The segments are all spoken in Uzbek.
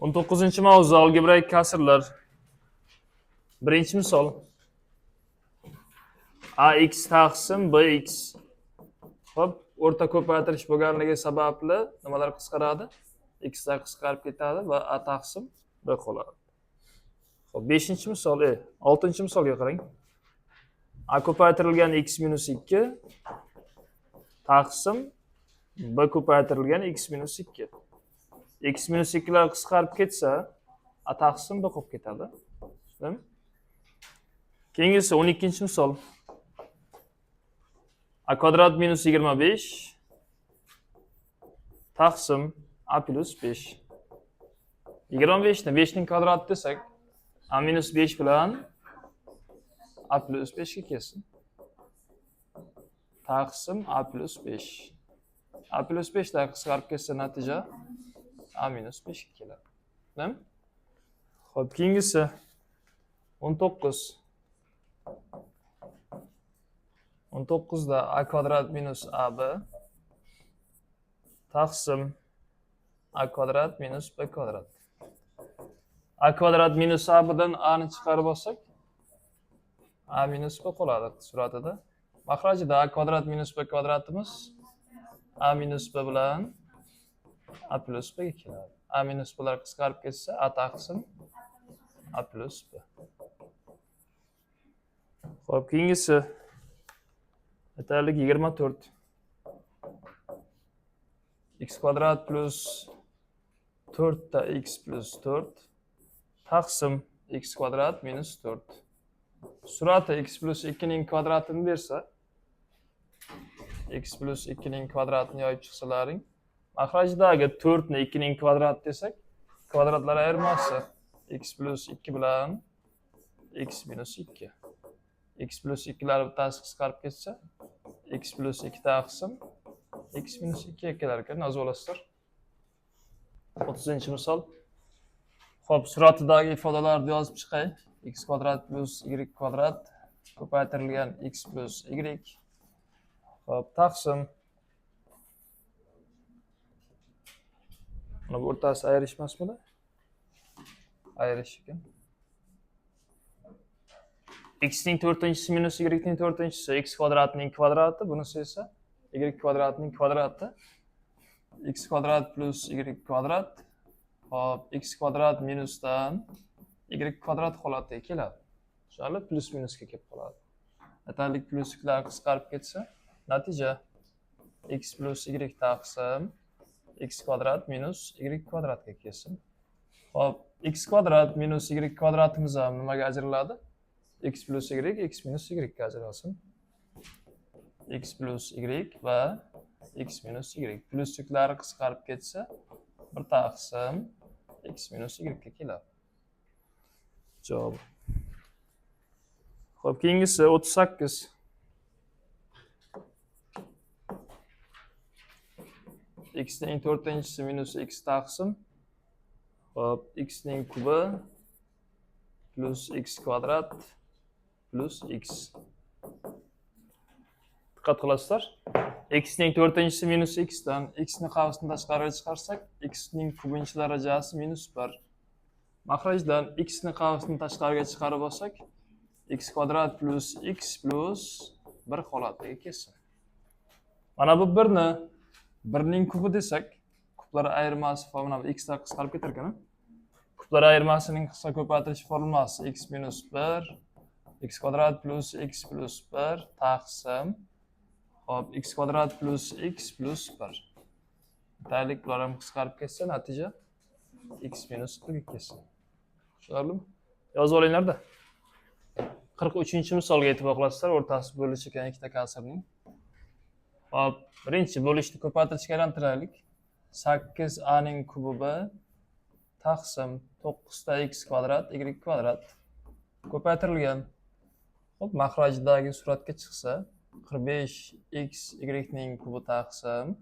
19-mavzu algebraik kasrlar. Birinchi misol. Ax taqsim bx. Xo'p, o'rta ko'paytirish bo'lganligi sababli nimalar qisqaradi? X lar qisqarib ketadi va a taqsim b qoladi. Xo'p, 5-misol, 6-misolga qarang. A ko'paytirilgan x minus 2 taqsim b ko'paytirilgan x minus 2. X minus 2 lar qisqarib ketsa, a taqsim b qolib ketadi. Tushundingmi? Keyingisi 12-misol. A kvadrat minus 25 taqsim a plus 5. 25 ni 5 ning kvadrati desak, a minus 5 bilan a plus 5 ga kelsin. Taqsim a plus 5. A plus 5 lar qisqarib ketsa natija a minus 5 ga keladi. Değil mi? Xo'p, keyingisi 19. 19da a kvadrat minus ab taqsim a kvadrat minus b kvadrat. A kvadrat minus abdan a ni chiqarib olsak, a minus b qoladi suratida. Mahrajida a kvadrat minus b kvadratimiz a minus b bilan a plus b ga keladi. A minus blar qisqarib ketsa, a taqsim a plus b. Xo'p, keyingisi aytaylik 24. X kvadrat plus 4 ta x plus 4 taqsim x kvadrat minus 4. Surati x plus 2 ning kvadratini bersa, x plus 2 ning kvadratini yoyib chiqsalaring, mahrajdagi 4 ni 2 ning kvadrati desak, kvadratlar ayirmasi x plus 2 bilan x minus 2. X plus 2 lar bittasi qisqarib ketsa, x plus 2 taqsim x minus 2 ga kelar ekan, yozib olasizlar. 30-misol. Xo'p, suratidagi ifodalarni yozib chiqay. X kvadrat plus y kvadrat ko'paytirilgan x plus y. Xo'p, taqsim. Mana bu o'rtasi ayirishmasmidi? Ayirish ekan. X ning to'rtinchisi minus y ning to'rtinchisi x kvadratning kvadrati, bunisi esa y kvadratning kvadrati. X kvadrat plus y kvadrat, hop, x kvadrat minusdan y kvadrat holatiga keladi. Tushunarli? Plus minusga kelib qoladi. Aytaylik, plusliklar qisqarib ketsa, natija x plus y taqsim x kvadrat minus y kvadratga kelsin. Hop, x kvadrat minus y kvadratimiz ham nimaga ajraladi? X plus y, x minus y ga ajralsin. X plus y va x minus y. Plusliklari qisqarib ketsa, 1 taqsim x minus y ga keladi. Javob. Xo'p, keyingisi 38. X ning to'rtinchisi minus x taqsim. Xo'p, x ning kubi plus x kvadrat plus x. Diqqat qilasizlar. X ning to'rtinchisi minus x dan x ni qavsni tashqariga chiqarsak, x ning kubinchi darajasi minus 1. Mahrajdan x ni qavsni tashqariga chiqarib olsak, x kvadrat plus x plus 1 holatiga kelsin. Mana bu 1 ni 1 ning kubi desak, kublar ayirmasi mana bu x lar qisqarib ketar ekan. Kublar ayirmasining qisqa ko'paytirish formulasi x minus 1 x kvadrat plus x plus 1 taqsim hop x kvadrat plus x plus 1. Aytaylik, bular ham qisqarib ketsa, natija x minus 1 ga kelsin. Tushunarlimi? Yozib olinglar-da. 43-misolga e'tibor qilasizlar, o'rtasi bo'lish ekan ikkita kasrning. Hop, birinchi bo'lishni ko'paytirishga aylantiraylik. 8 a ning kubi b taqsim 9 ta x kvadrat y kvadrat ko'paytirilgan. Hop, mahrajdagi suratga chiqsa 45 x y ning kubi taqsim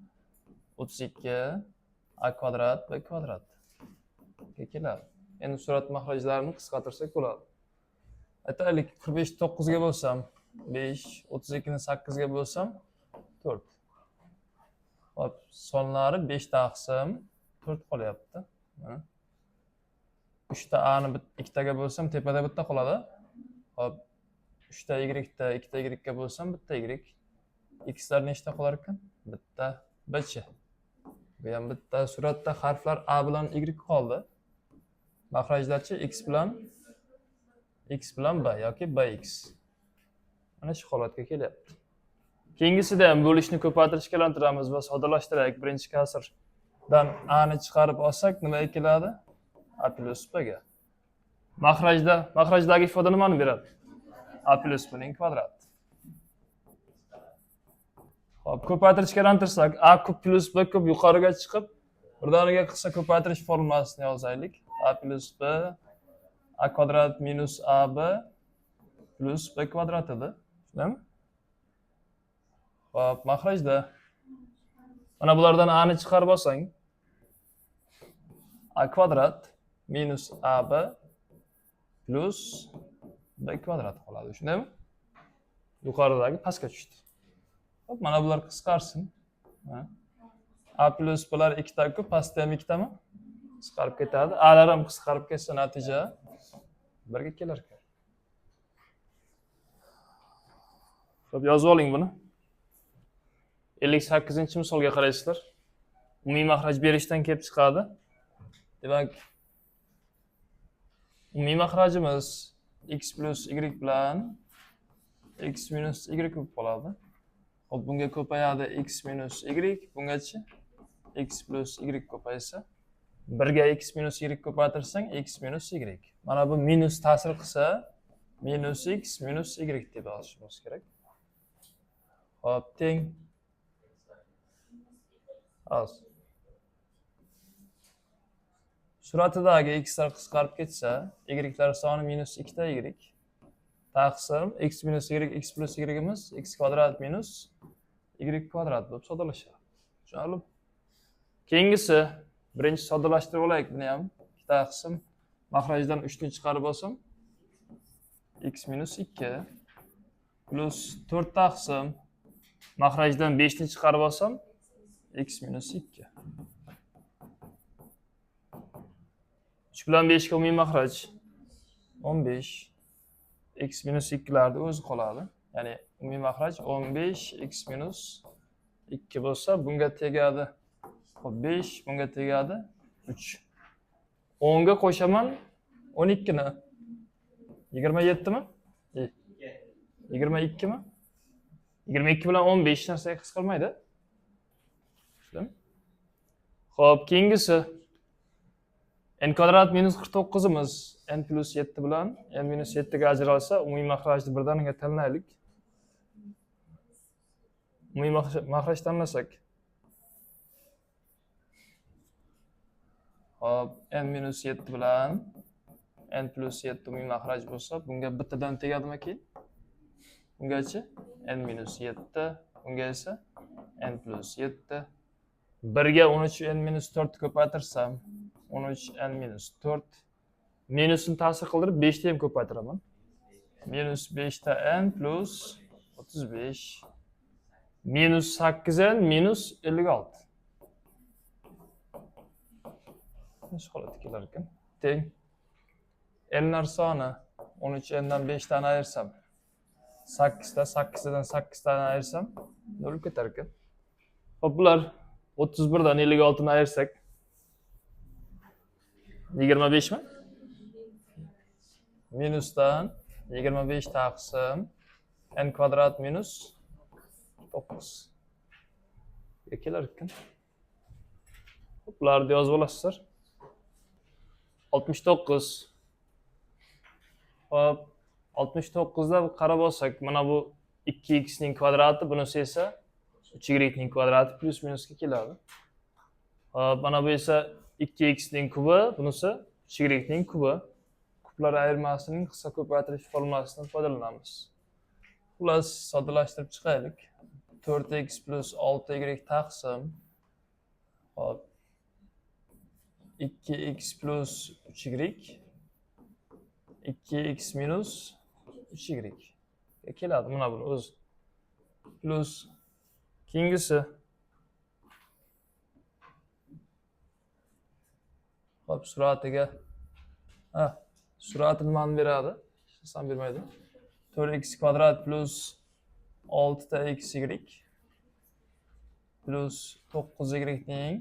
32 a kvadrat b kvadrat keladi. Endi surat mahrajlarini qisqartirsak bo'ladi. Aytaylik, 45 9 ga bo'lsam 5, 32 ni 8 ga bo'lsam 4. Hop, sonlari 5 taqsim 4 qolyapti. Mana. 3 ta a ni ikkitaga bo'lsam tepada bitta qoladi. Xo'p, 3 ta y ta ikkita y ga bo'lsam bitta y. Xlar nechta qolar ekan? Bitta b-chi. Bu ham bitta. Suratda harflar a bilan y qoldi. Mahrajlarchi x bilan b yoki bx. Mana shu holatga kelyapti. Keyingisida ham bo'lishni ko'paytirishga aylantiramiz va soddalashtiraylik. Birinchi kasrdan a ni chiqarib olsak nimaga keladi? A plus b ga. Mahrajdagi ifoda nimani beradi? A plus b ning kvadrati. Xo'p, ko'paytirishga aylantirsak a kub plus b kub yuqoriga chiqib birdaniga qisqa ko'paytirish formulasini yozaylik. A plus b a kvadrat minus ab plus b kvadrat edi. Shundaymi? Xo'p, mahrajda mana bulardan a ni chiqarib olsang a kvadrat minus ab plus b kvadrat qoladi. Shundaymi? Yuqoridagi pastga tushdi. Xo'p, mana bular qisqarsin. A plus bular ikkita ku, pastda ham ikkitami? Qisqarib ketadi. A'lar ham qisqarib ketsa natija birga kelar ekan. Xo'p, yozib oling buni. 58-misolga qaraysizlar. Umumiy mahraj berishdan kelib chiqadi. Demak, umumiy mahrajimiz x plus y bilan x minus y bo'lib qoladi. Xo'p, bunga ko'payadi x minus y, bungachi x plus y ko'paysa, birga x minus y ko'paytirsang x minus y. Mana bu minus ta'sir qilsa minus x minus y deb yozishimiz kerak. Xo'p, teng az. Suratidagi xlar qisqarib ketsa, ylar soni minus 2 ta y taqsim x minus y x plus y'imiz x kvadrat minus y kvadrat bo'lib soddalashadi. Tushunarlimi? Keyingisi birinchi soddalashtirib olaylik buni ham. 2 taqsim mahrajdan 3 ni chiqarib olsam x minus 2 plus 4 taqsim mahrajdan 5 ni chiqarib olsam x minus 2. 3 bilan 5 ga umumiy mahraj 15. X minus 2larda o'zi qoladi. Ya'ni umumiy mahraj 15 x minus 2 bo'lsa, bunga tegadi 5, bunga tegadi 3. 10 ga qo'shaman 12 ni. 27 mi? 22 mi? 22 bilan 15 narsaga qisqarmaydi. Xo'p, keyingisi n kvadrat minus 49imiz n plus 7 bilan n minus 7 ga ajralsa, umumiy mahrajni birdaniga tanlaylik. Umumiy mahraj tanlasak. Xo'p, n minus 7 bilan n plus 7 umumiy mahraj bo'lsa, bunga bittadan tegadimi keyin? Bungachi n minus 7, bunga esa n plus 7. 1 ga 13 n minus 4 ko'paytirsam 13 n minus 4 minusni ta'sir qildirib 5 ta ham ko'paytiraman. Minus 5 ta n plus 35 minus 8 n minus 56. Shu holatga kelar ekan. Teng n'lar soni 13 n'dan 5 tani ayirsam 8 ta, 8 tadan 8 tani ayirsam 0 ketar ekan. Xo'p, bular 31 dan 56 ni ayirsak 25 mi? Minusdan 25 taqsim n kvadrat minus 9. Kelar ekan. Bularni yozib olasizlar. 69. Xo'p, 69 da qarab olsak, mana bu 2x ning kvadrati, bunisi esa 3y ning kvadrati plus minusga keladi. Xo'p, mana bu esa 2x ning kubi, bunisi 3y ning kubi. Kublar ayirmasining qisqa ko'paytirish formulasidan foydalanamiz. Xullas, soddalashtirib chiqaylik. 4x plus 6y taqsim hop 2x plus 3y 2x minus 3y keladi mana buni o'zi. Plus keyingisi hop suratiga Ha, sur'ati nimani beradi? Hech narsani bermaydi. 4x kvadrat plus 6ta xy plus 9y ning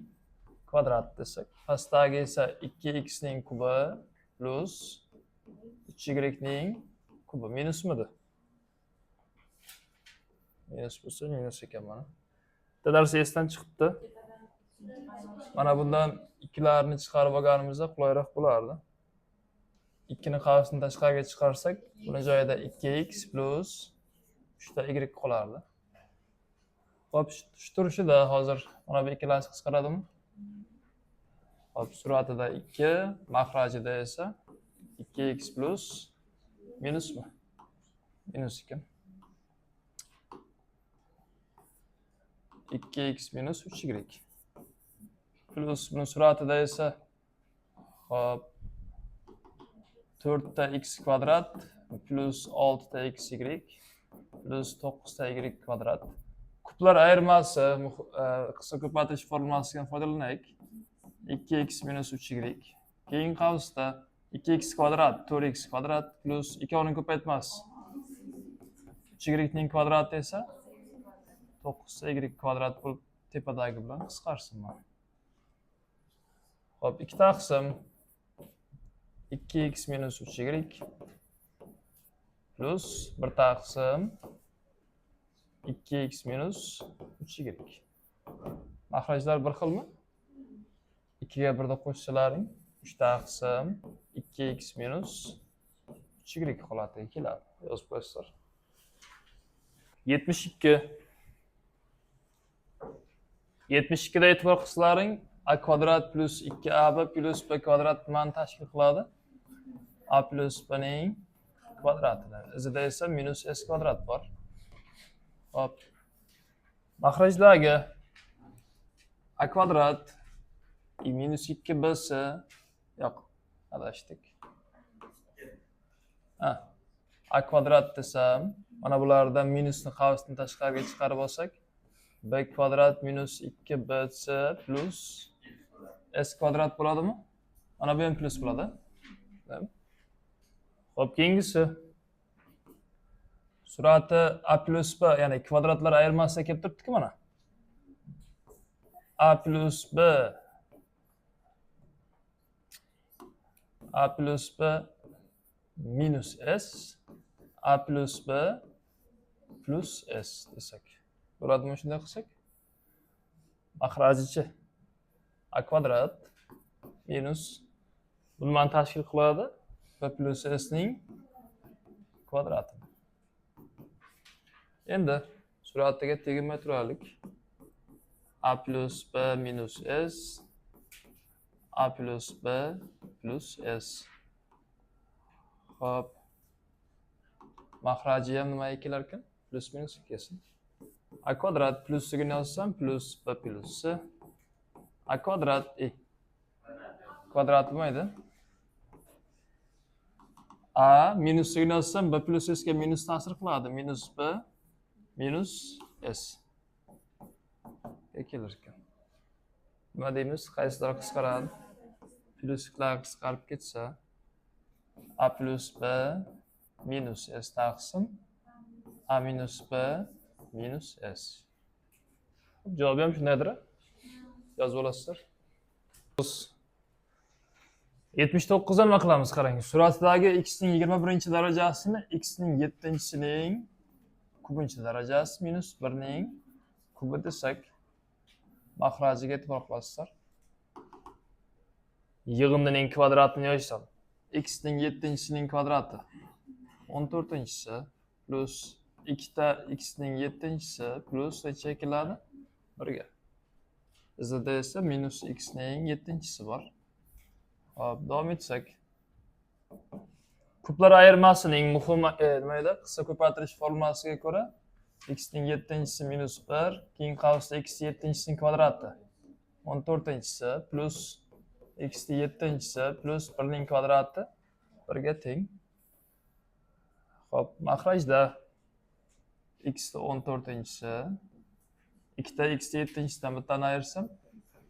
kvadrati desak. Pastdagi esa 2x ning kubi plus 3y ning kubi. Minusmidi? Minus bo'lsa minus ekan mana. Bitta dars esdan chiqibdi. Mana bundan ikkilarni chiqarib olganimizda qulayroq bo'lardi. 2 ni qavsni tashqariga chiqarsak, buni joyida 2x plus 3ta y qolardi. Xo'p, shu turishida hozir mana bu ikkalasi qisqaradimi? Xo'p, sur'atida 2, mahrajida esa 2x plus minusmi? Minus ekan. 2x minus 3y plus buni sur'atida esa hop 4ta x kvadrat plus 6ta xy plus 9ta y kvadrat. Kublar ayirmasi qisqa ko'paytirish formulasidan foydalanaylik. 2x minus 3y keyin qavsda 2x kvadrat 4x kvadrat plus ikkovining ko'paytmasi 3y ning kvadrati esa 9ta y kvadrat bo'lib tepadagi bilan qisqarsin mana. Xo'p, 2 taqsim 2x minus 3y plus 1 taqsim 2x minus 3y. Mahrajlar bir xilmi? 2 ga 1 da qo'shsalaring 3 taqsim 2x minus 3y holatiga keladi. Yozib qo'yasizlar. 72. 72 da e'tibor qilsalaring a kvadrat plus 2ab plus b kvadrat nimani tashkil qiladi? A plus b ning kvadratini. Izida esa minus s kvadrat bor. Hop. Mahrajdagi a kvadrat i minus 2bc yo'q, adashdik. Ha. A kvadrat desam, mana bulardan minusni qavsni tashqariga chiqarib olsak, b kvadrat minus 2bc plus s kvadrat bo'ladimi? Mana bu ham plus bo'ladi. Xo'p, keyingisi sur'ati a plus b, ya'ni kvadratlar ayirmasida kelib turibdi-ku mana. A plus b a plus b minus s a plus b plus s desak. Bo'ladimi shunday qilsak? Mahrajichi a kvadrat minus bu nimani tashkil qiladi? B plus s ning kvadrati. Endi sur'atiga teginmay turaylik. A plus b minus s a plus b plus s. Xo'p. Mahraji ham nimaga kelar ekan? Plus minus kelsin. A kvadrat plusligini yozsam plus b plus c. A kvadrat e kvadrat bo'lmaydi. A minusligini yozsam b plus s ga minus ta'sir qiladi. Minus b minus s kelar ekan. Nima deymiz? Qaysilar qisqaradi? Plusliklar qisqarib ketsa a plus b minus s taqsim a minus b minus s. Javobi ham shundaydir. Yozib olasizlar. 79 da nima qilamiz qarang. Suratdagi x ning 21 darajasini x ning 7-sining kubinchi darajasi minus 1 ning kubi desak, mahrajiga e'tibor qilasizlar. Yig'indining kvadratini yozsam, x ning 7-sining kvadrati 14-chisi plus 2ta x ning 7-chisi plus necha keladi? 1 ga. Izida esa minus x ning 7-chisi bor. Hop, davom etsak. Kublar ayirmasining muhim nima edi? Qisqa ko'paytirish formulasiga ko'ra x ning 7-chisi minus 1, keyin qavsda x 7-chisining kvadrati 14-chisi plus x ning 7-chisi plus 1 ning kvadrati 1 ga teng. Xo'p, mahrajda x ni 14-chisi ikkita x ni 7-chisidan bittani ayirsam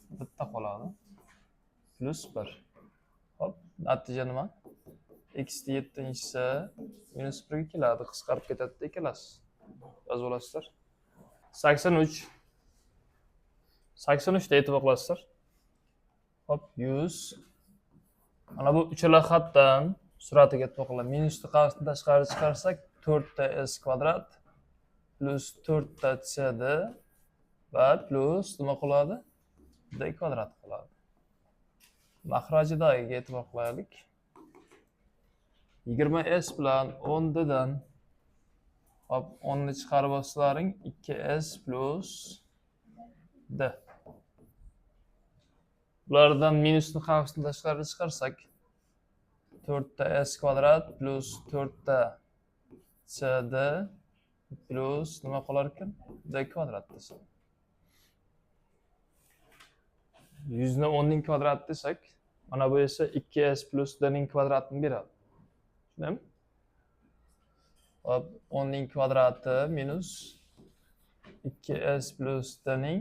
bitta qoladi. Plus 1. Xo'p, natija nima? X yettinchisi minus 1 ga keladi, qisqarib ketadi ikkalasi. Yozib olasizlar. 83. 83 da e'tibor qilasizlar. Hop, 100. Mana bu uchala xatdan suratiga e'tibor qilamiz. Minusni qavsdan tashqari chiqarsak, 4 ta s kvadrat plus 4 ta cd va plus nima qoladi? D kvadrat qoladi. Maxrajidagiga e'tibor qilaylik. 20 s bilan 10 d dan hop 10 ni chiqarib olsalaring 2s plus d. Bulardan minusni qavsdan tashqari chiqarsak 4 ta s kvadrat plus 4 ta cd plus nima qolar ekan? D kvadrat desak. 100 ni 10 ning kvadrati desak, mana bu esa 2s plus d ning kvadratini beradi. Tushundingmi? Hop, 10 ning kvadrati minus 2s plus d ning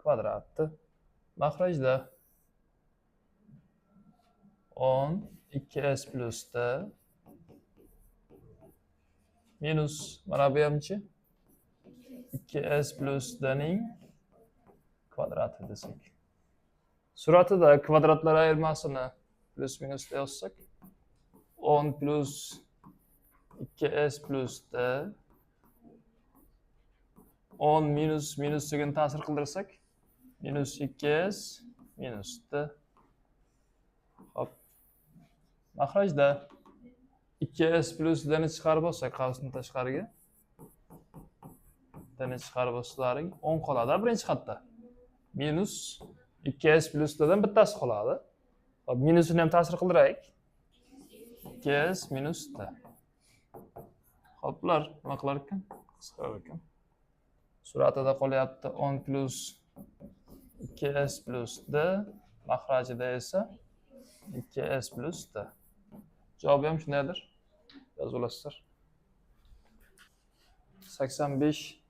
kvadrati. Maxrajda 10 2s plus d minus mana bu hamchi 2s plus d ning kvadrati desak. Suratida kvadratlar ayirmasini plus minus yozsak 10 plus 2s plus d 10 minus minus degan ta'sir qildirsak minus 2s minus d. Hop. Maxrajda 2s plus d ni chiqarib olsak qavsdan tashqariga d ni chiqarib olsalaring 10 qoladi birinchi xatda. Minus 2s plus d dan bittasi qoladi. Hop, minusini ham ta'sir qildiraylik. 2s minus d. Hop, bular nima qilar ekan? Qisqarar ekan. Suratida qolyapti 10 plus 2s plus d, maxrajida esa 2s plus d. Javobi ham shundaydir. Yozib olasizlar. 85.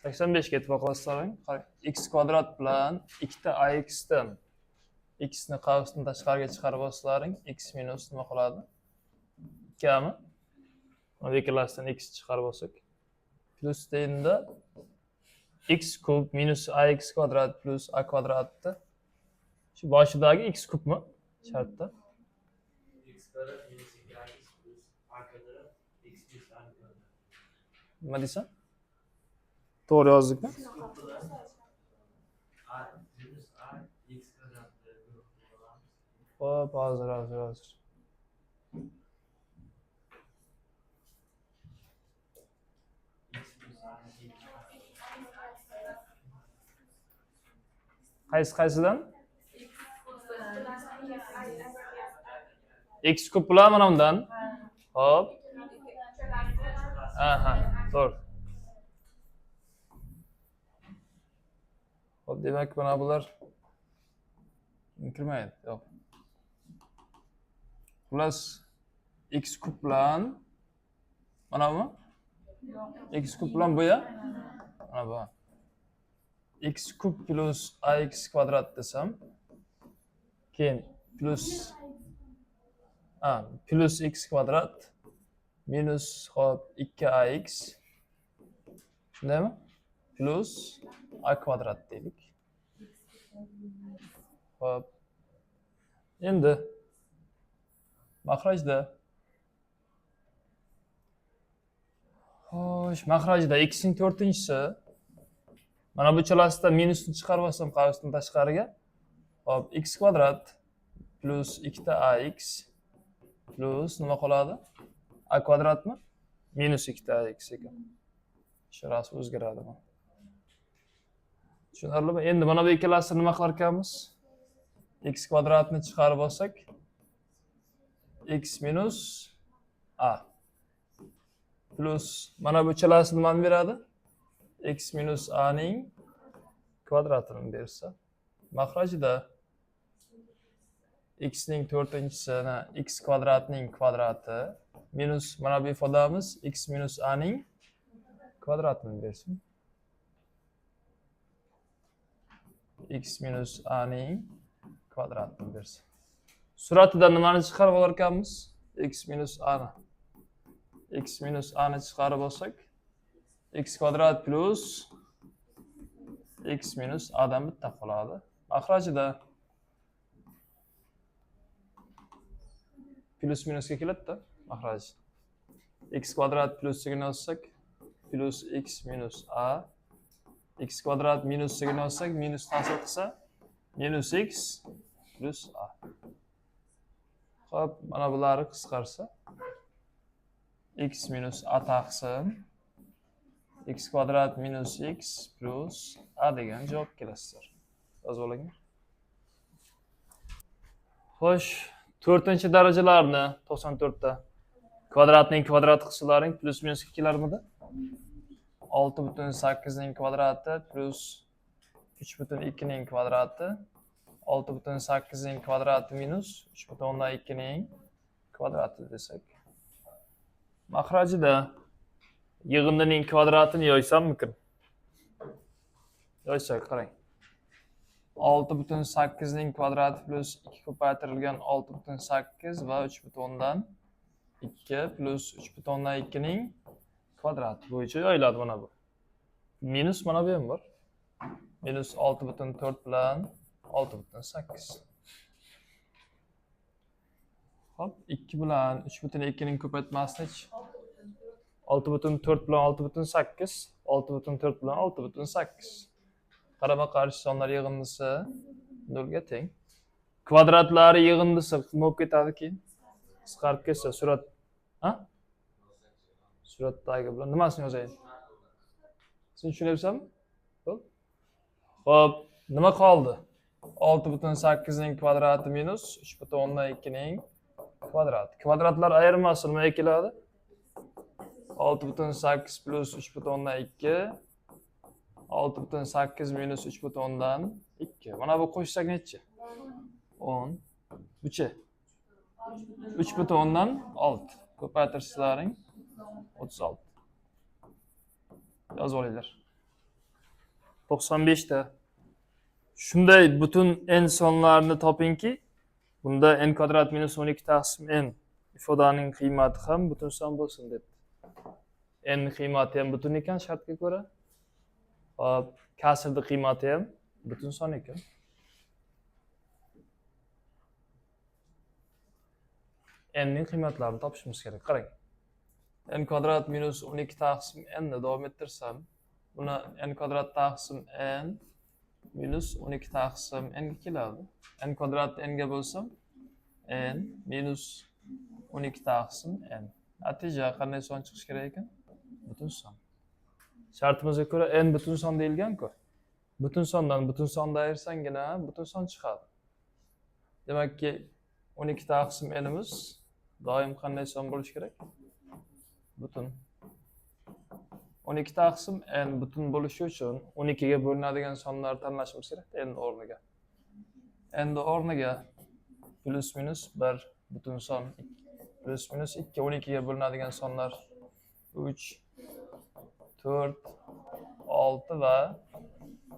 85 ga e'tibor qilasizlar. Qarang, x kvadrat bilan 2 ta ax dan x ni qavsdan tashqariga chiqarib olsalaring, x minus nima qoladi? 2 mi? Mana bu ikkalasidan x chiqarib olsak, plus deyinda x kub minus ax kvadrat plus a kvadratni shu boshidagi x kubmi shartda? X kvadrat minus 2ax plus a kvadrat x plus a kvadrat. Nima deysan? To'g'ri yozdikmi? X kub bilan a minus a x kvadratni guruhini olamiz. Hop, hozir, hozir, hozir. X plus a x. Qaysi qaysidan? X kub bilan mana bundan. Hop. Aha, to'g'ri. Hop, demak mana bular kirmaydi. Yo'q. Xullas x kub bilan mana bu? X kub bilan bu ya? Mana bu. X kub plus ax kvadrat desam, keyin plus a plus x kvadrat minus hop 2ax shundaymi? Plus a kvadrat deylik. Hop. Endi maxrajda xo'sh, maxrajda x ning to'rtinchisi mana bu uchalasidan minusni chiqarib olsam qavsdan tashqariga, hop, x kvadrat plus 2 ta ax plus nima qoladi? A kvadratmi? Minus 2 ta ax ekan. Ishorasi o'zgaradi bu. Tushunarlimi? Endi mana bu ikkalasini nima qilar ekanmiz? X kvadratni chiqarib olsak x minus a plus mana bu uchalasi nimani beradi? X minus a ning kvadratini bersa, maxrajida x ning to'rtinchisini x kvadratning kvadrati minus mana bu ifodamiz x minus a ning kvadratini bersin. X minus a ning kvadratini bersin. Suratidan nimani chiqarib olar ekanmiz? X minus a ni. X minus a ni chiqarib olsak, x kvadrat plus x minus a dan bitta qoladi. Maxrajida plus minusga keladi-da, maxraj. X kvadrat plusigini yozsak, plus x minus a, x kvadrat minusigini yozsak, minus ta'sir qilsa, minus x plus a. Xo'p, mana bulari qisqarsa, x minus a taqsim x kvadrat minus x plus a degan javob kelasizlar. Yozib oling. Xo'sh, 4-darajalarni 94 ta kvadratning kvadrat qilsalaring plus minusga kelarmidi? 6.8 ning kvadrati plus 3.2 ning kvadrati 6.8 ning kvadrati minus 3.2 ning kvadrati desak. Maxrajida yig'indining kvadratini yoysammikin? Yoysak qarang. 6.8 ning kvadrati plus 2 ko'paytirilgan 6.8 va 3.2 plus 3.2 ning kvadrati bo'yicha yoyiladi mana bu. Minus mana bu ham bor. Minus 6.4 bilan 6.8. Hop, 2 bilan 3.2 ning ko'paytmasi nechi? 6.4 bilan 6.8, 6.4 bilan 6.8. Qarama-qarshi sonlar yig'indisi 0 ga teng. Kvadratlari yig'indisi nima bo'lib ketadi keyin? Qisqarib ketsa surat, ha? Suratdagi bilan nimasini yozaylik? Sen tushunyapsanmi? Xo'p. Xo'p, nima qoldi? 6.8 ning kvadrati minus 3.2 ning kvadrati. Kvadratlar ayirmasi nimaga keladi? 6.8 plus 3.2 6.8 minus 3.2. Mana bu qo'shsak nechi? 10. Buchi 3.6. Ko'paytirsalaring 36. Yozib olinglar. 95 ta. Shunday butun n sonlarini topingki, bunda n kvadrat minus 12 taqsim n ifodaning qiymati ham butun son bo'lsin debdi. N qiymati ham butun ekan shartga ko'ra. Hop, kasrning qiymati ham butun son ekan. N ning qiymatlarini topishimiz kerak. Qarang. N kvadrat minus 12 taqsim n ni davom ettirsam, buni n kvadrat taqsim n minus 12 taqsim n ga keladi. N kvadrat n ga bo'lsam n minus 12 taqsim n. Natija qanday son chiqishi kerak ekan? Butun son. Shartimizga ko'ra n butun son deyilgan-ku. Butun sondan butun sonni ayirsanggina butun son chiqadi. Demakki 12 taqsim n'imiz doim qanday son bo'lishi kerak? Butun. 12 taqsim n butun bo'lishi uchun 12 ga bo'linadigan sonlarni tanlashimiz kerak n o'rniga. N o'rniga plus minus 1 butun son, plus minus 2 12 ga bo'linadigan sonlar 3, 4, 6 va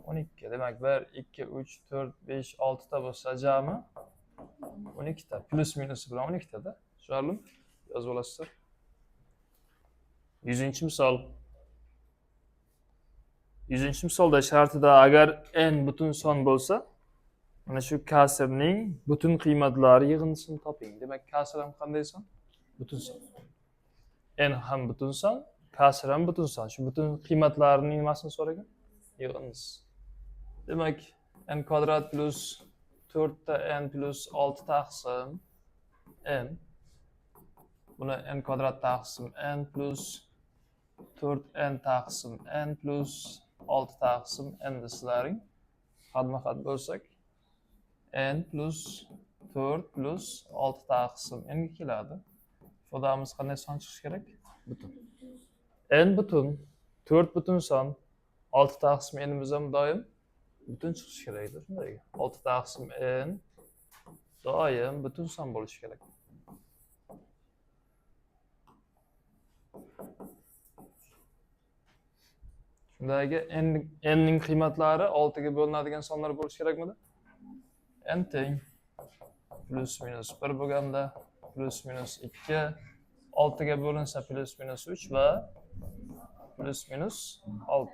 12. Demak 1, 2, 3, 4, 5, 6 ta bo'lsa jami 12 ta. Plus minusi bilan 12 ta-da. Tushunarlimi? Yozib olasizlar. 100-misol. 100-misolda shartida agar n butun son bo'lsa, mana shu kasrning butun qiymatlari yig'indisini toping. Demak, kasr ham qanday son? Butun son. N ham butun son, kasr ham butun son. Shu butun qiymatlarining nimasini so'ragan? Yig'indisi. Demak, n kvadrat plus 4 ta n plus 6 taqsim n. Buni n kvadrat taqsim n plus 4n taqsim n plus 6 taqsim n desalaring, xatma-xat bo'lsak n plus 4 plus 6 taqsim n ga keladi. Ifodamiz qanday son chiqishi kerak? Butun. N butun, 4 butun son, 6 taqsim n'imiz ham doim butun chiqishi kerakdir. Shunday. 6 taqsim n doim butun son bo'lishi kerak. Shundagi n ning qiymatlari 6 ga bo'linadigan sonlar bo'lishi kerakmidi? N teng Plus minus 1 bo'lganda plus minus 2, 6 ga bo'linsa plus minus 3 va plus minus 6.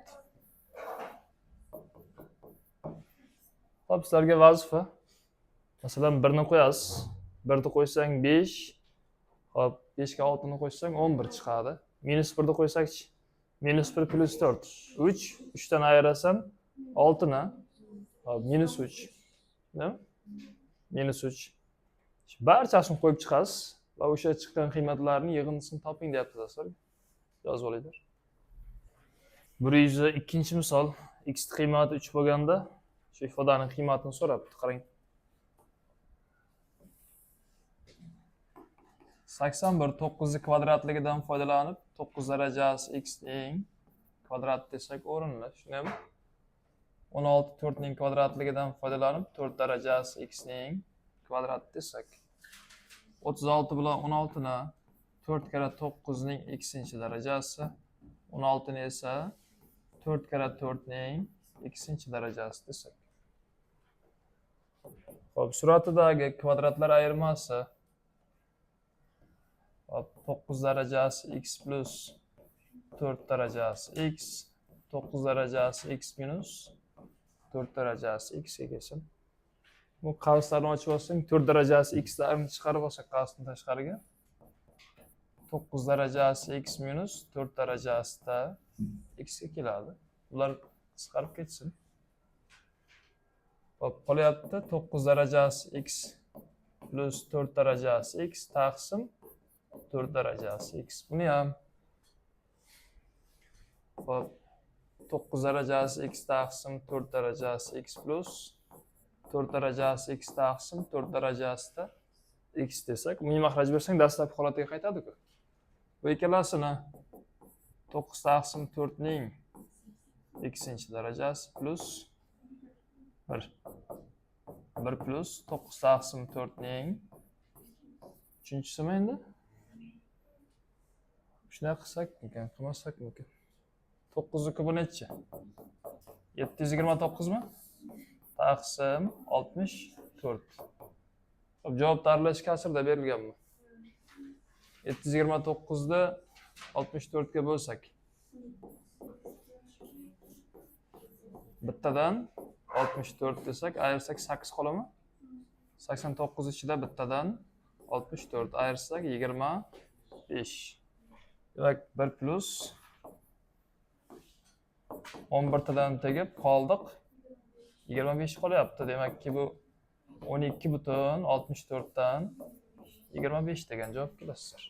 Hop, sizlarga vazifa. Masalan, 1 ni qo'yasiz. 1 ni qo'ysang 5, hop, 5 ga 6 ni qo'shsang 11 chiqadi. Minus 1 ni qo'ysakchi, minus 1 plus 4, 3, 3 dan ayirasan 6 ni, hop, minus 3. Nima? Minus 3. Barchasini qo'yib chiqasiz va o'sha chiqqan qiymatlarni yig'indisini toping deyapti sizlarga. Yozib olinglar. 102-misol. X qiymati 3 bo'lganda shu ifodaning qiymatini so'rabdi. Qarang. 81 9 kvadratligidan foydalanib 9 darajasi x ning kvadrati desak o'rinli, shundaymi? 16 4 ning kvadratligidan foydalanib 4 darajasi x ning kvadrati desak. 36 bilan 16 ni 4 karra 9 ning x-inchi darajasi, 16 ni esa 4 karra 4 ning x-inchi darajasi desak. Xo'p, suratidagi kvadratlar ayirmasi hop, 9 darajasi x plus 4 darajasi x, 9 darajasi x minus 4 darajasi x ga kelsin. Bu qavslarni ochib olsang, 4 darajasi x larni chiqarib olsak qavsdan tashqariga 9 darajasi x minus 4 darajasida x ga keladi. Bular qisqarib ketsin. Hop, qolyapti 9 darajasi x plus 4 darajasi x taqsim 4 darajasi x. Buni ham hop, 9 darajasi x taqsim 4 darajasi x plus 4 darajasi x taqsim 4 darajasida x desak, umumiy maxraj bersang dastlabki holatiga qaytadi-ku. Bu ikkalasini 9 taqsim 4 ning x-inchi darajasi plus 1. 1 plus 9 taqsim 4 ning uchinchisimi endi? Shunday qilsakmikan, qilmasakmikan? 9 kubi nechi? 729 mi? Taqsim 64. Xo'p, javob aralash kasrda berilganmi? 729 ni 64 ga bo'lsak, bittadan 64 desak, ayirsak 8 qoladimi? 89 ichida bittadan 64 ayirsak 25. Demak, 1 plus 11 tadan tegib qoldiq. 25 qolyapti. Demakki bu 12,64 dan 25 degan javob kelasizlar.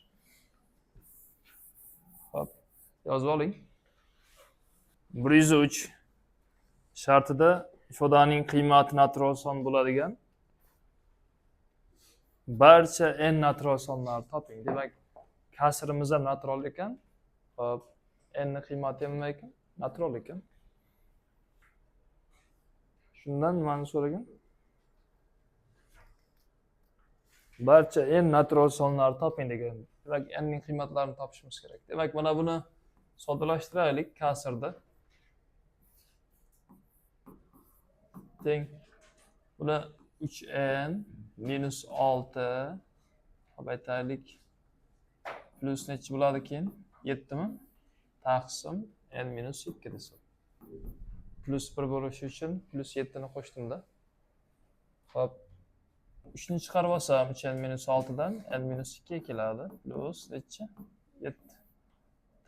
Xo'p, yozib oling. 103 shartida ifodaning qiymati natural son bo'ladigan barcha n natural sonlarni toping. Demak, kasrimiz ham natural ekan. Xo'p, n ning qiymati ham nima ekan? Natural ekan. Shundan nimani so'ragan? Barcha n natural sonlarni toping degan. Demak, n ning qiymatlarini topishimiz kerak. Demak, mana buni soddalashtiraylik kasrda. Teng buni 3n minus 6 hop aytaylik plus nechi bo'ladi keyin? 7 mi? Taqsim n minus 2 desam. Plus 1 bo'lishi uchun plus 7 ni qo'shdim-da. Xo'p, 3 ni chiqarib olsam 3n minus 6 dan n minus 2 keladi. Plus nechi? 7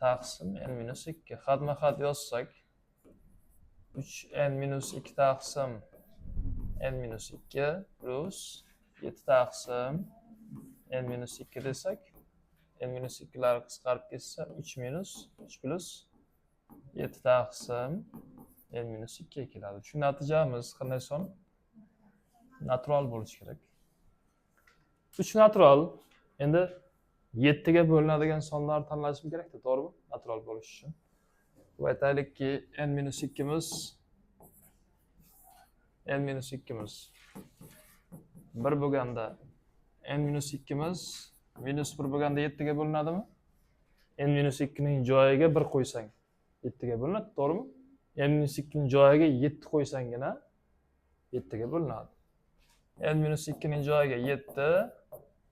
taqsim n minus 2. Xatma-xat yozsak 3n minus 2 taqsim n minus 2 plus 7 taqsim n minus 2 desak, n minus 2lar qisqarib ketsa 3 minus 3 plus 7 taqsim n minus 2 keladi. Shu natijamiz qanday son? Natural bo'lishi kerak. 3 natural. Endi 7 ga bo'linadigan sonlarni tanlashim kerakda, to'g'rimi? Natural bo'lishi uchun. Bu aytaylikki n minus 2miz n minus 2miz 1 bo'lganda n minus 2miz minus 1 bo'lganda 7 ga bo'linadimi? N minus 2 ning joyiga 1 qo'ysang 7 ga bo'linadi, to'g'rimi? N minus 2 ning joyiga 7 qo'ysanggina 7 ga bo'linadi. N minus 2 ning joyiga 7,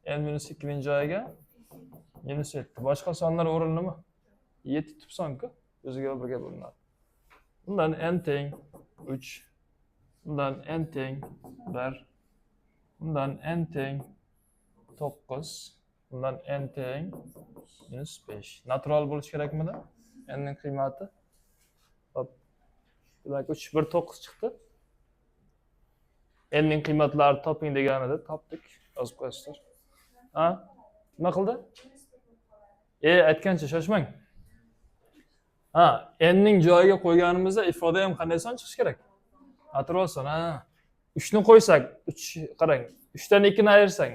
n minus 2 ning joyiga minus 7. Boshqa sonlar o'rinlimi? 7 tub son-ku, o'ziga birga bo'linadi. Bundan n teng 3, bundan n teng 1, bundan n teng 9, bundan n teng minus 5. Natural bo'lishi kerakmidi? N ning qiymati. Hop. Demak, 3 1 9 chiqdi. N ning qiymatlarini toping deganida topdik. Yozib qo'yasizlar. Ha? Nima qildi? Aytgancha shoshmang. Ha, n ning joyiga qo'yganimizda ifoda ham qanday son chiqishi kerak? Natural son, ha. 3 ni qo'ysak, 3 qarang, 3 dan 2 ni ayirsang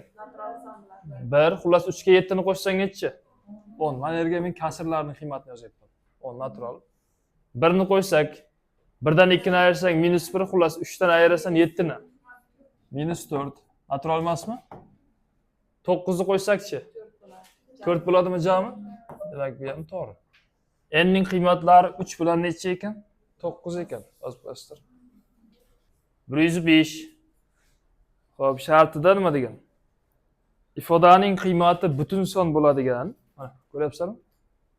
1, xullas 3 ga 7 ni qo'shsang nechi? 10. Mana yerga men kasrlarning qiymatini yozyapman. 10 natural. 1 ni qo'ysak, 1 dan 2 ni ayirsang minus 1, xullas 3 dan ayirasan 7 ni. Minus 4. Natural emasmi? 9 ni qo'ysakchi? 4 bo'ladimi jami? Demak, bu ham to'g'ri. N ning qiymatlari 3 bilan necha ekan? 9 ekan. Yozib qo'yasizlar. 105. Xo'p, shartida nima degan? Ifodaning qiymati butun son bo'ladigan, mana ko'ryapsizlarmi?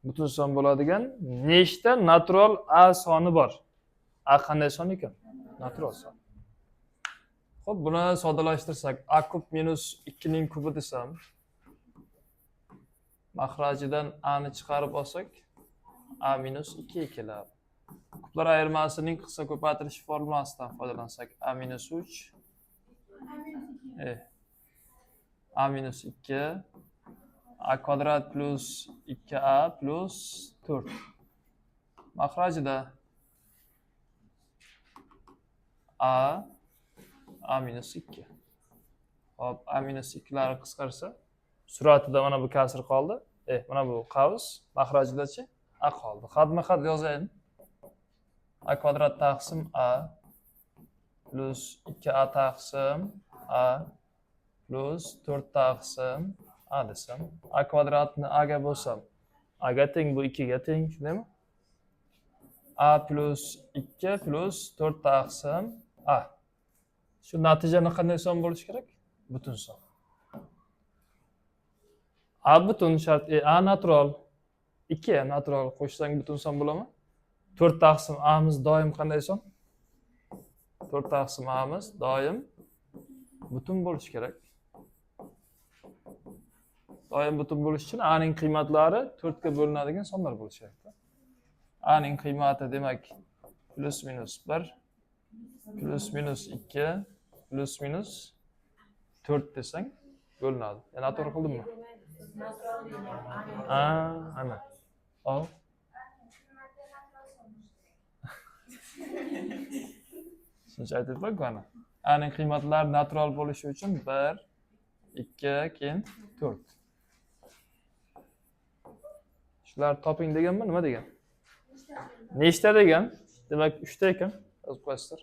Butun son bo'ladigan nechta natural a soni bor? A qanday son ekan? Natural son. Xo'p, buni soddalashtirsak, a kub minus 2 ning kubi desam, mahrajidan a ni chiqarib olsak, a minus 2 keladi. Kublar ayirmasining qisqa ko'paytirish formulasidan foydalansak, a minus 3 a minus 2 a kvadrat plus 2a plus 4. Mahrajida a a minus 2. Hop, a minus 2lari qisqarsa, suratida mana bu kasr qoldi. Mana bu qavs, mahrajidachi a qoldi. Xatma-xat yozayin. A kvadrat taqsim a plus 2a taqsim a plus 4 taqsim a desam, a kvadratni a ga bo'lsam, a ga teng, bu 2 ga teng, shundaymi? A plus 2 plus 4 taqsim a. Shu natijani qanday son bo'lishi kerak? Butun son. A butun shart, a natural, 2 natural qo'shsang butun son bo'ladimi? 4 taqsim a'miz doim qanday son? 4 taqsim a'miz doim butun bo'lishi kerak. Doim butun bo'lishi uchun a ning qiymatlari 4 ga bo'linadigan sonlar bo'lishi kerak. A ning qiymati demak plus minus 1 plus minus 2 plus minus 4 desang bo'linadi. Yana to'g'ri qildimmi? Ha, ana. Ol. Shuncha aytyapman-ku ana. A ning qiymatlari natural bo'lishi uchun 1, 2, keyin 4. Shular toping deganmi, nima degan? Nechta degan? Demak, 3 ta ekan. Yozib qo'yasizlar.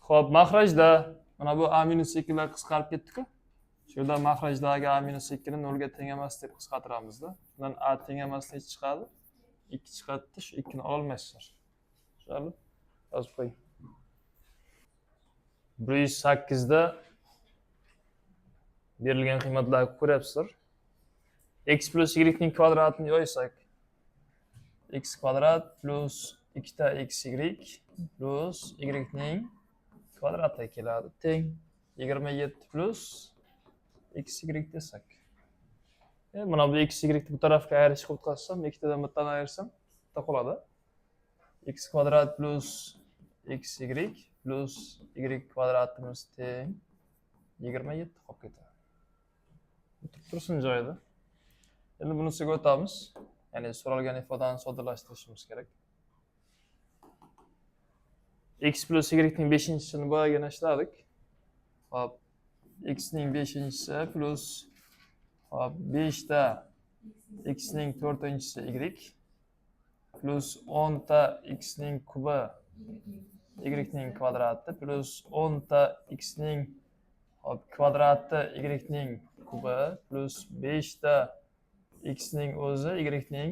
Xo'p, mahrajda mana bu a minus 2 lar qisqarib ketdi-ku. Shu yerda mahrajdagi a minus 2 ni 0 ga teng emas deb qisqartiramizda. Shundan a teng emas necha chiqadi? 2 chiqadi. Shu 2 ni ololmaysizlar. Tushunarli? Yozib qo'ying. 108 da berilgan qiymatlarni ko'ryapsizlar. X plus y ning kvadratini yoysak, x kvadrat plus 2 ta xy plus y ning kvadrati keladi. Teng 27 plus xy desak. Mana bu xy ni bu tarafga ayirish qilib o'tkazsam, ikkitadan bittani ayirsam, bitta qoladi. X kvadrat plus xy plus y kvadratimiz teng 27 qolib ketadi. Turib tursin joyida. Endi bunisiga o'tamiz. Ya'ni so'ralgan ifodani soddalashtirishimiz kerak. X plus y ning 5-chisini boyagina ishladik. Hop, x ning 5-chisi plus hop 5 ta x ning 4-chisi y plus 10 ta x ning kubi y ning kvadrati plus 10 ta x ning hop kvadrati y ning kubi plus 5 ta x ning o'zi y ning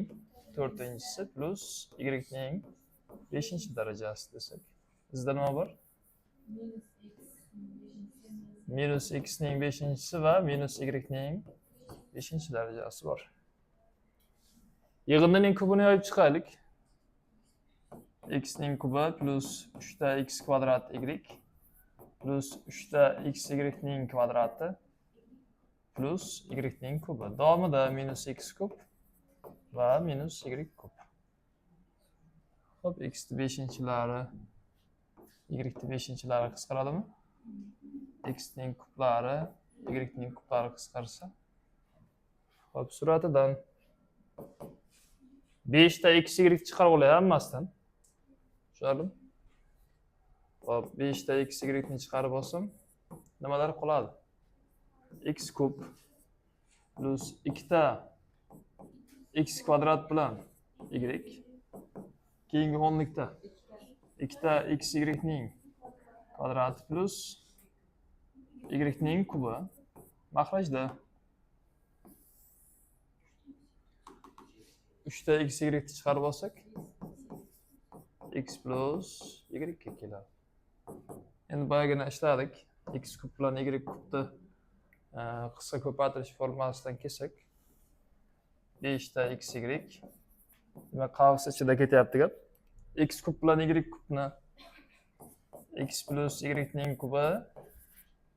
4-chisi plus y ning 5-darajasi desak. Bizda nima bor? Minus x. Minus x ning 5-si va minus y ning 5-darajasi bor. Yig'indining kubini yoyib chiqaylik. X ning kubi plus 3 ta x kvadrat y plus 3 ta x y ning kvadrati plus y ning kubi. Davomida minus x kub va minus y kub. Xo'p, x ni 5-lari y ni 5-lari qisqaradimi? X ning kublari y ning kublari qisqarsa. Xo'p, suratidan 5 ta x y chiqarib olay hammasidan. Tushunarlimi? Xo'p, 5 ta x y ni chiqarib olsam, nimalar qoladi? X kub plus 2 ta x kvadrat bilan y, keyingi o'nlikda 2 ta x y ning kvadrati plus y ning kubi. Mahrajda 3 ta x y ni chiqarib olsak, x plus y ga keladi. Endi boyagina ishladik. X kub bilan y kubni qisqa ko'paytirish formulasidan kelsak, 5 ta x y, demak qavs ichida ketyapti gap. X kub bilan y kubni x plus y ning kubi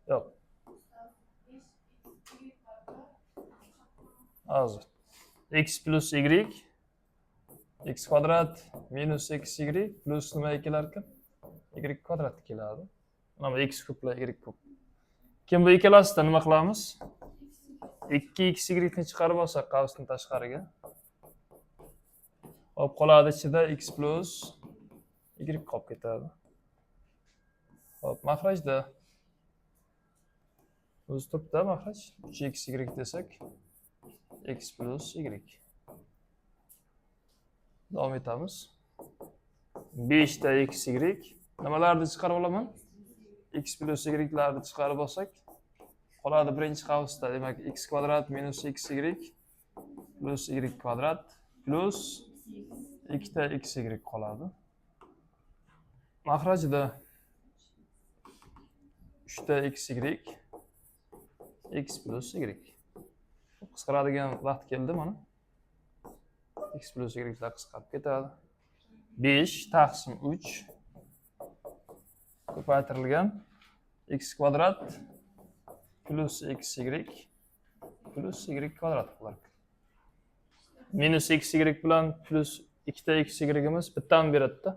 yo'q. Hozir x plus y x kvadrat minus x y plus nimaga kelar ekan? Y kvadrat keladi. Mana bu x kub bilan y kub. Keyin bu ikkalasida nima qilamiz? 2x y ni chiqarib olsak qavsning tashqariga. Hop, qoladi ichida x plus y qolib ketadi. Hop, mahrajda o'zi turibdi mahraj. 3x y desak x plus y. Davom etamiz. 5 ta x y nimalarni chiqarib olaman? X plus y larni chiqarib olsak, qoladi birinchi qavsda, demak x kvadrat minus x y plus y kvadrat plus 2 ta x y qoladi. Mahrajida 3 ta x y x plus y. Qisqaradigan vaqt keldi mana. X plus y lar qisqarib ketadi. 5 taqsim 3 ko'paytirilgan x kvadrat plus x y plus y kvadrat qilar. Minus x y bilan plus 2 ta x y'imiz bittani beradi-da.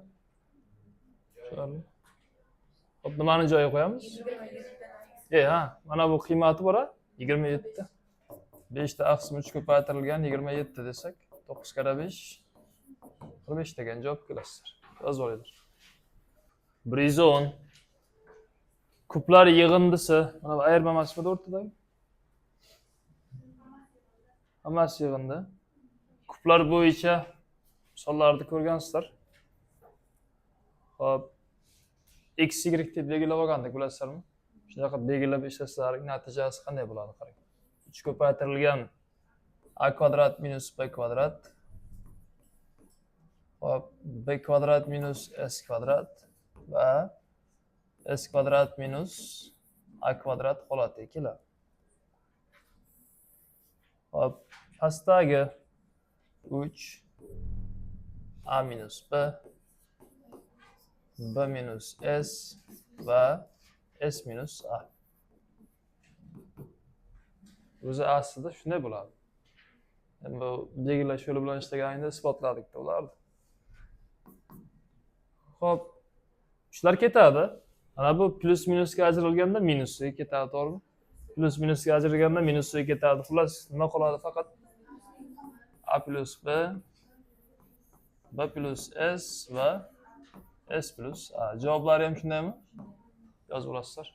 Hop, nimani joyiga qo'yamiz? Ha, mana bu qiymati bor-a? 27. 5 taqsim 3 ko'paytirilgan 27 desak, 9 kara 5 45 degan javob kelasizlar. Yozib olinglar. 110 kublar yig'indisi, mana bu ayirma emasmidi o'rtadagi? Hammasi yig'indi. Kublar bo'yicha misollarni ko'rgansizlar. Xo'p, x y deb belgilab olgandik, bilasizlarmi? Shunaqa belgilab ishlasalaring natijasi qanday bo'ladi qarang. 3 ko'paytirilgan a kvadrat minus b kvadrat. Xo'p, b kvadrat minus s kvadrat va s kvadrat minus a kvadrat holatiga keladi. Xo'p, pastdagi 3 a minus b, b minus s va s minus a. O'zi aslida shunday bo'ladi. Endi bu belgilash yo'li bilan ishlaganingda isbotladik-da ularni. Xo'p, shular ketadi. Mana bu plus minusga ajralganda minusiga ketadi, to'g'rimi? Plus minusga ajralganda minusiga ketadi. Xullas, nima qoladi faqat? A plus b, b plus s va s plus a. Javoblari ham shundaymi? Yozib olasizlar.